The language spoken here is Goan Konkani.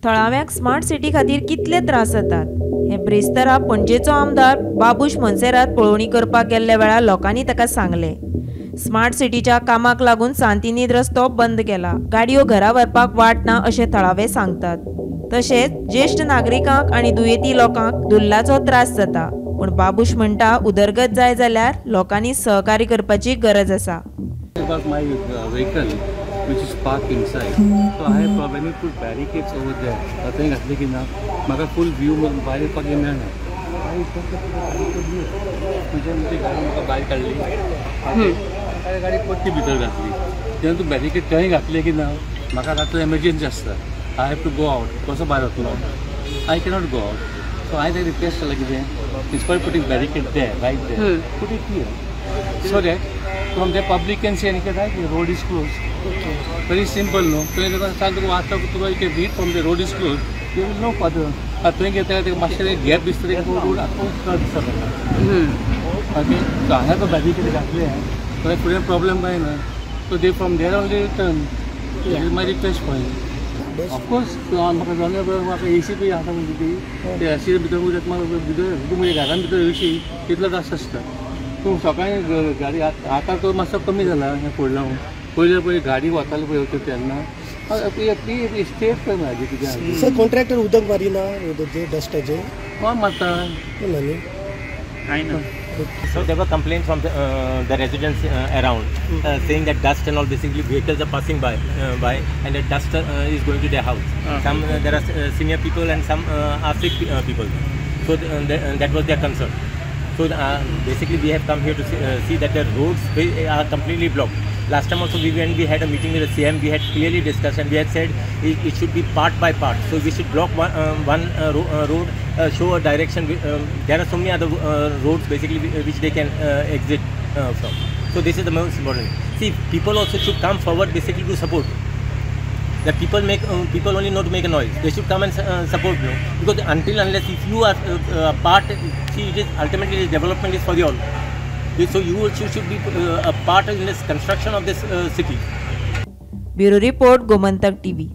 थळाव्यांक स्मार्ट सिटी खातीर कितले त्रास जातात हे ब्रेस्तारा पणजेचो आमदार बाबूश मोन्सेरात पळोवणी करपाक गेल्ल्या वेळार लोकांनी ताका सांगलें. स्मार्ट सिटीच्या कामाक लागून सांतिनेज रस्तो बंद केला, गाडयो घरा व्हरपाक वाट ना अशें थळावे सांगतात. तशेंच ज्येश्ठ नागरिकांक आनी दुयेंती लोकांक धुल्लाचो त्रास जाता. पूण बाबूश म्हणटा उदरगत जाय जाल्यार लोकांनी सहकार्य करपाची गरज आसा. About my vehicle which is parked inside, so I have when you put barricades over there, थंय घातले की ना म्हाका फूल व्यू भायर येवपाक मेळना. म्हणजे म्हजी गाडी म्हाका भायर काडली, गाडी परती भितर घातली. तेन्ना तूं बॅरिकेड थंय घातले की ना म्हाका रातचो एमर्जन्सी आसता, I have to go out. कसो भायर वतलो? I cannot go out. So हांवें तें रिक्वेस्ट केलां कितें, instead putting barricade there, right there, put it here so that from the public can see and right, the road is closed. Okay. Very simple, no? तुका वाचता तुका you can read from the road is closed, you will know further. थंय घेता तेका मातशें गॅप दिसता, रोड आख्खो दिसता ताका. ओके, सो हांगा तो बॅरिकेड घातले जाल्यार फुडें प्रॉब्लम कांय ना. So they from there only turn. Is my request for you. Of course म्हाका जालें म्हाका ए सी बी आसा म्हणजे ती ए सी भितर उदक म्हाका भितर तूं म्हज्या घरान भितर येवशी तितलो त्रास आसता. तूं सकाळीं गाडी आतां तो मातसो कमी जाला हें फोडला. पयलीं पळय गाडी वताली पळय वता तेन्ना स्टेप पळय म्हाजी कितें. सर कॉन्ट्रॅक्टर उदक मारिना डस्टाचें? कोण मारता? न्ही कांय ना. So there were complaints from the residents around saying that dust and all, basically vehicles are passing by and the dust is going to their house. Some there are senior people and some are sick people. So that was their concern. So basically we have come here to see that the roads are completely blocked. Last time also when we had a meeting with the CM, we had clearly discussed and we had said it should be part by part. So we should block one road, show a direction. There are so many other roads basically which they can exit from. So this is the most important. See, people also should come forward basically to support. The people make people only know to make a noise. They should come and support, you know, because until unless if you are part, see, it is ultimately the development is for the all. So you also should be a part in this construction of this city. Bureau Report, Gomantak TV.